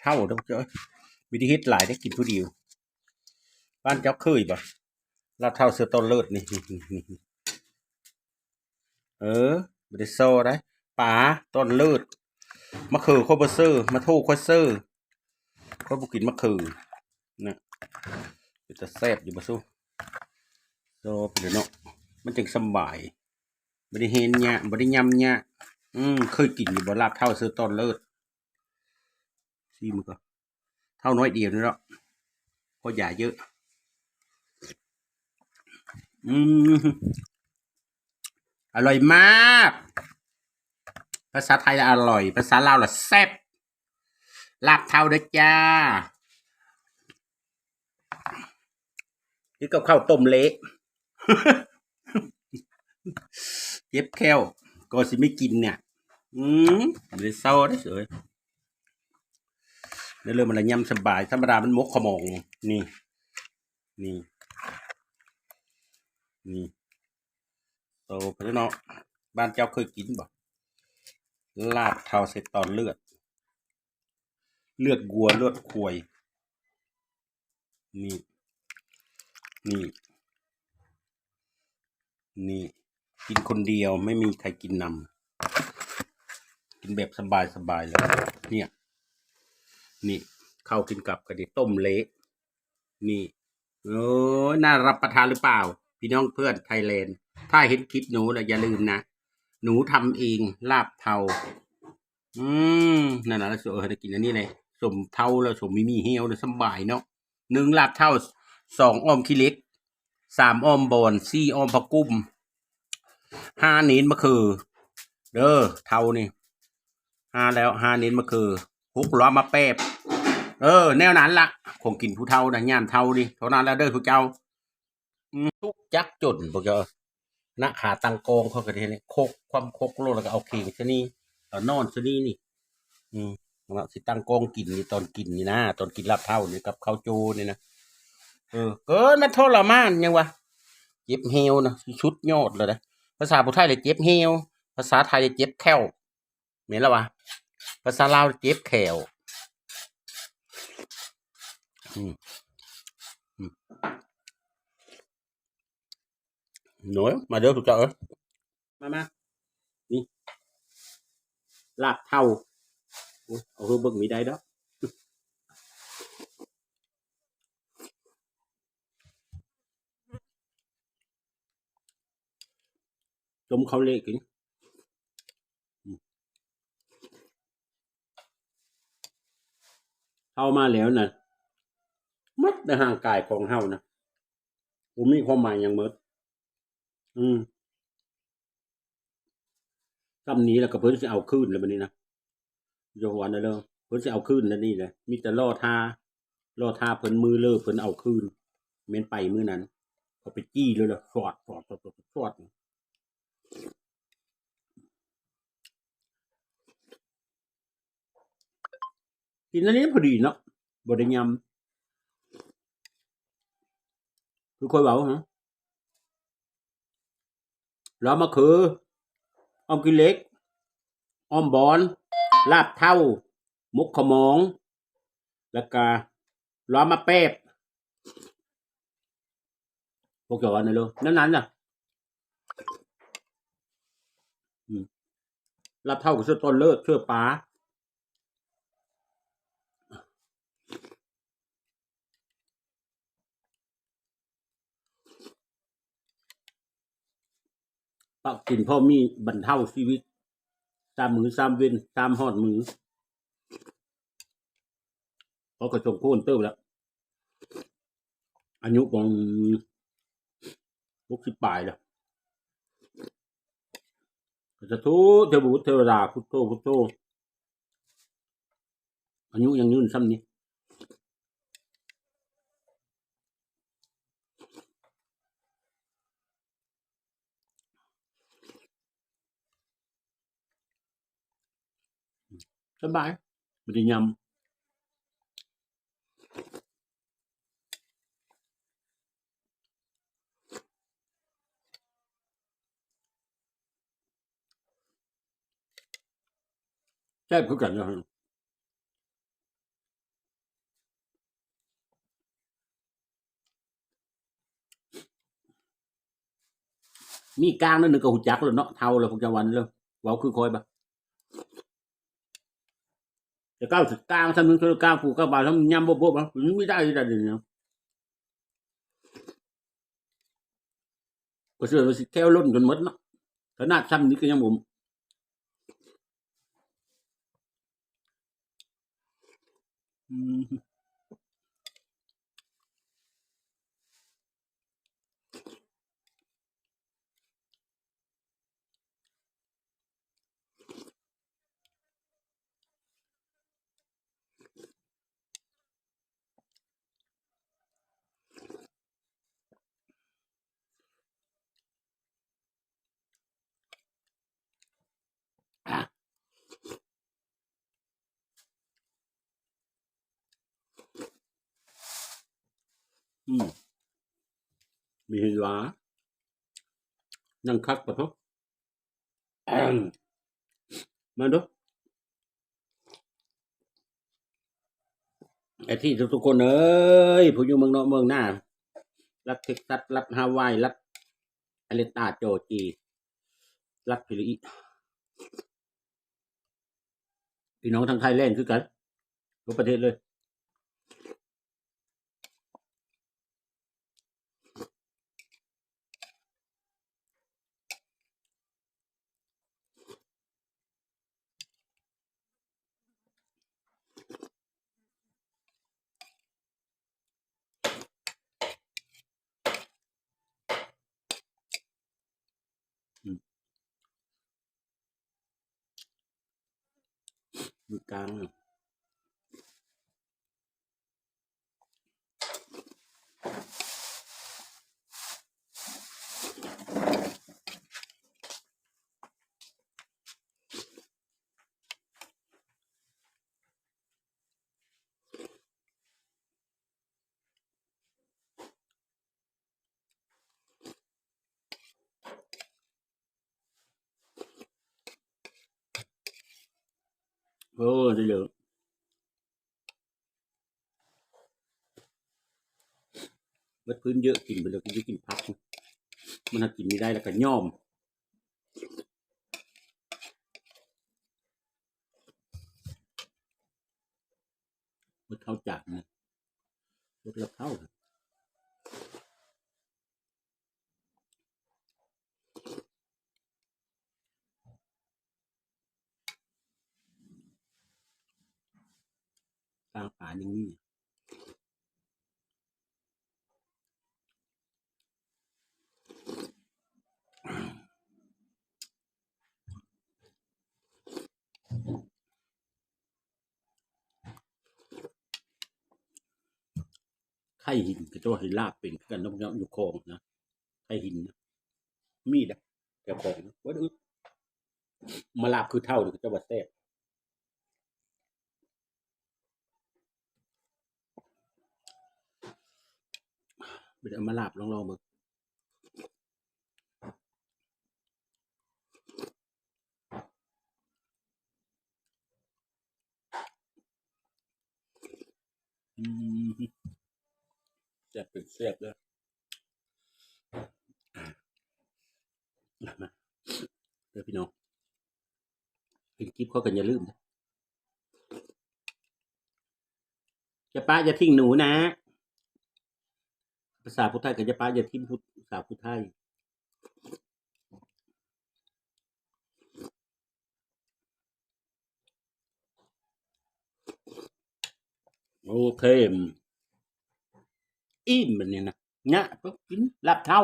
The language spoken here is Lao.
ເທົ້າເດີ້ ບໍ່ໄດ້ເຮັດຫຼາຍເດ້ ກິນຜູ້ດຽວ. ບ້ານເຈົ້າເຄີຍບໍ່ ລາບເທົ້າເສືອຕ້ອນເລີດນີ້? ເອີ ບໍ່ໄດ້ຊໍໃດ໋ ປາຕ້ອນເລີດ. ມະເຂືອຂ້ອຍບໍ່ເຊີ ມາໂທຂ້ອຍເຊີ ຂ້ອຍບໍ່ກິນມະເຂືອນະ. ເປັນຕາແຊບຢູ່ບໍ່ຊູ? ຊໍໄປເລີຍເນາະ ມັນຈັ່ງສຳບາຍ ບໍ່ໄດ້ເຫັນຍາກ ບໍ່ໄດ້ຍຳຍາກ. ອືມ ເຄີຍກິນຢູ່ບໍ່ ລາບເທົ້າເສືອຕ້ອນເລີດ? ຊີມກ່ອນ ເທົ້ານ້ອຍດຽວນີ້ເນາະ ເພາະຢາເຍີະ. ອືມ ອະລ່ອຍມາກ ພາສາໄທລະອະລ່ອຍ ພາສາລາວລະແຊບ. ລາບເທົ້າເດີ້ຈ້າ ກິນກັບເຂົ້າຕົ້ມເລະ ເຈັບແຂ້ວ ກໍຊິໄມ່ກິນເນຍ. ອືມ ບໍ່ໄດ້ເຊົາເດ້ເອີຍ ເລີ່ມມາລະຍຳສະບາຍ. ທຳມະດາມັນໝົກຂະໝອງ ນີ້ ນີ້ ນີ້ ໂຕໄປເນາະ. ບ້ານເຈົ້າເຄີຍກິນບໍ່ ລາບເທົ້າໃສ່ຕອນເລືອດ ເລືອດງົວ ເລືອດຄວາຍ? ນີ້ ນີ້ ນີ້ ກິນຄົນດຽວ ໄມ່ມີໃຄກິນນຳ ກິນແບບສະບາຍໆເລີຍ. ເນຍ ນີ້ ເຂົ້າກິນກັບກະດີ ຕົ້ມເລະ ນີ້. ໂອ້ຍ ໜ້າຮັບປະທານຫຼືເປົ່າ ພີ່ນ້ອງເພື່ອນໄທແລນ? ຖ້າເຫັນຄລິບໜູລະຢ່າລືມນະ ໜູທຳເອງ ລາບເທົ້າ. ອືມ ນັ້ນລະ ເອີ ໄດ້ກິນອັນນີ້ເລີຍ ສົ້ມເທົ້າລະ ສົ້ມມີໝີ່ຫ່ຽວລະ ສຳບາຍເນາະ. ໜຶ່ງ ລາບເທົ້າ ສອງ ອ້ອມຂີ້ເຫຼັກ ສາມ ອ້ອມບອນ ສີ່ ອ້ອມພະກຸ້ມ ຫ້າ ເໜນມະເຂືອ ເດີ ເທົ້ານີ້ ຫ້າ ແລ້ວ ຫ້າ ເໜນມະເຂືອ ຫົກ ຫຼວມມາແປບ. ເອີ ແນວນັ້ນລະ ຂອງກິນຜູ້ເຖົ້ານະ ຍາມເຖົ້ານີ້ ເທົ່ານັ້ນລະເດີ ພວກເຈົ້າ. ອືມ ທຸກຈັກຈົນພວກເຈົ້າ ນະ ຂາຕັ້ງກອງເຂົາກະເຮັດໃຫ້ຄົກ ຄວ່ຳຄົກລົງ ແລ້ວກະເອົາເຄງຊະນີ້ ເອົານອນຊະນີ້ນີ້. ອືມ ເນາະ ຊິຕັ້ງກອງກິນນີ້ ຕອນກິນນີ້ນະ ຕອນກິນລາບເທົ້ານີ້ກັບເຂົ້າໂຈ້ນີ້ນະ. ເອີ ເກີດມາທໍລະມານຫຍັງວະ ເຈັບແຮ້ວນະ ສຸດຍອດເລີຍເດ້. ພາສາຜູ້ໄທລະເຈັບແຮ້ວ ພາສາໄທລະເຈັບແຂ້ວ ແມ່ນລະວະ ພາສາລາວເຈັບແຂ້ວ. ອືມ ອືມ ໂອ້ຍ ມາເດີທຸກເຈົ້າເອີຍ ມາ ມາ ນີ້ ລາບເທົ້າ. ໂອ້ຍ ເອົາເຮີເບິ່ງມີໄດ້ດອກ ຕົ້ມເຂົ້າເລະກິນ. ເຂົ້າມາແລ້ວນະ ໝົດໃນຮ່າງກາຍຂອງເຮົານະ ບໍ່ມີຄວາມໝາຍຫຍັງໝົດ. ອືມ ສ່ຳນີ້ແລ້ວກໍເພິ່ນຊິເອົາຄືນແລ້ວບັດນີ້ນະ ຢ່າວ່າແນວເລີ ເພິ່ນຊິເອົາຄືນແນວນີ້ແຫຼະ ມີແຕ່ລໍຖ້າ ລໍຖ້າເພິ່ນມື້ເລີເພິ່ນເອົາຄືນ ແມ່ນໄປມື້ນັ້ນ ເຂົາໄປຈີ້ເລີຍລະ ສອດ ສອດ ສອດ ສອດ ສອດ. ກິນອັນນີ້ພໍດີເນາະ ບໍ່ໄດ້ຍຳ ຄືຂ້ອຍເວົ້າຫັ້ນ ລວມມະເຂືອ ອ້ອມຂີ້ເຫຼັກ ອ້ອມບອນ ລາບເທົ້າ ໝົກຂະໝອງ ແລ້ວກະລວມມາແປບ. ພວກເຈົ້າວ່າແນວເລີ ແນວນັ້ນນະ. ອືມ ລາບເທົ້າກໍເສືອຕົ້ນເລີດ ເສືອປາ ປະກິນພໍມີບັນເທົາຊີວິດ ສາມມື້ສາມເວັນ ສາມຮອດມື້ ເພາະກໍສົມຄວນເຕີບແລ້ວ ອາຍຸປະມານຫົກສິບປາຍແລ້ວ. ສາທຸ ເທວະບຸດເທວະດາ ພຸດໂທ ພຸດໂທ ອາຍຸຍັງຍືນຊ່ຳນີ້. ສະບາຍ ບໍ່ໄດ້ຍຳ. ແຊບຄືກັນນະ. ມີກາງໜ້ອຍໜຶ່ງກໍຮູ້ຈັກແລ້ວເນາະ ເຖົ້າແລ້ວພວກເຈົ້າວ່າແລ້ວ ເວົ້າຄືຂ້ອຍບາດ. ແຕ່ເກົ່າຊິກາງສ່ຳໜຶ່ງ ເທື່ອກາງຜູ້ກາງບາດ ມັນຍຳບົບໆ ມັນມີໄດ້ດຽວນີ້ເນາະ. ກໍເຊື່ອວ່າຊິແຂ້ວລົ້ນຈົນໝົດເນາະ ຂະໜາດສ່ຳນີ້ກໍຍັງບໍ່ ອືມ. ອືມ ມີເຫັນວ່າຍັງຄັກປະໂທ ມາດູ ເອັຟຊີທຸກໆຄົນເອີຍ ຜູ້ຢູ່ເມືອງນອກເມືອງນາ ລັດເທັກຊັດ ລັດຮາວາຍ ລັດອາເລັດຕາ ຈໍຈີ ລັດຟີລີອີ ພີ່ນ້ອງທາງໄທແລນຄືກັນ ທຸກປະເທດເລີຍ. ຢູ່ກາງ ໂອ້ ໄດ້ເລີຍ ເບິດພື້ນເຍີະ ກິນໄປເລີຍ ກິນ ກິນຜັກ ມັນຫາກິນບໍ່ໄດ້ ແລ້ວກໍຍອມ. ໝົດເຂົ້າຈານນະ ໝົດລະເຂົ້າ ກາງປາຍັງມີ. ໄຂ່ຫີນ ເຂົາເຈົ້າເຮັດລາບເປັນຄືກັນເນາະ ຢູ່ຂອງນະ ໄຂ່ຫີນນະ ມີເດ້ ແຖວຂອງນະ ເບິດອຶດ ມາລາບຄືເຖົ້ານີ້ ເຂົາເຈົ້າວ່າແຊບ. ເປັນເອົາມາລາບລອງໆເບິ່ງ ອືມ ແຊບເປັນແຊບເດີ ມາເດີພີ່ນ້ອງ ເຫັນຄລິບຂ້ອຍກໍຢ່າລືມ ຢ່າປະຢ່າຖິ້ມໜູນະ ພາສາຜູ້ໄທກໍຢ່າປະຢ່າຖິ້ມ ພາສາຜູ້ໄທ. ໂອເຄ ອີ່ມບັດນີ້ນະ ຍະ ໄປກິນລາບເທົ້າ.